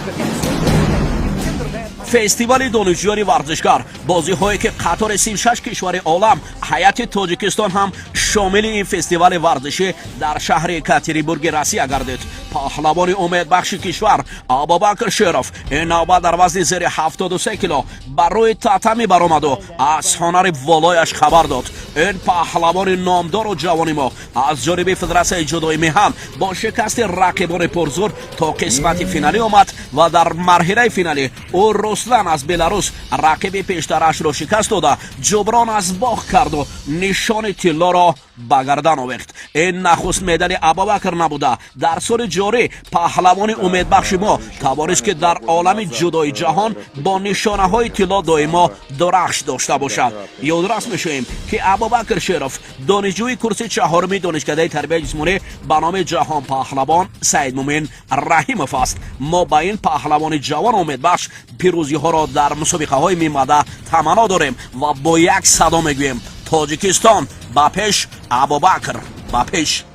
Совсем другая атмосфера. Фестивали донишҷӯёни варзишгар, бозиҳое ки қатори 36 кишвари олам, ҳайати Тоҷикистон ҳам шомили ин фестивали варзишӣ дар шаҳри Екатеринбурги Россия гардид. Паҳлавони умедбахши кишвар Абубакр Шеров ин навбат дар вазни зери 73 кило бар рӯи татами баромаду аз ҳунари волояш хабар дод. Ин паҳлавони номдору ҷавони мо аз ҷониби Федератсияи ҷудои меҳан бо шикасти рақибони пурзур то қисмати финалӣ омад ва дар марҳилаи финалӣ ӯ Руслан аз Беларус, рақиби пештарашро шикаст дода, ҷуброн аз бохт карду нишони тиллоро ба гардан овехт. Ин нахуст медали Абубакр набуда. Дар соли ҷорӣ паҳлавони умедбахши мо тавонист, ки дар олами ҷудои ҷаҳон бо нишонаҳои тилло доимо дурахш дошта бошад. Ёдрас мешавем, ки Абубакр Шеров донишҷӯи курси чаҳоруми Донишкадаи тарбияи ҷисмонӣ ба номи ҷаҳонпаҳлавон Саидмумин Раҳимов аст. Мо ба ин паҳлавони ҷавон умедбахш пирӯзиҳоро дар мусобиқаҳои минбаъда таманно дорем ва бо як садо мегӯем: Тоҷикистон ба пеш, Абубакр ба пеш!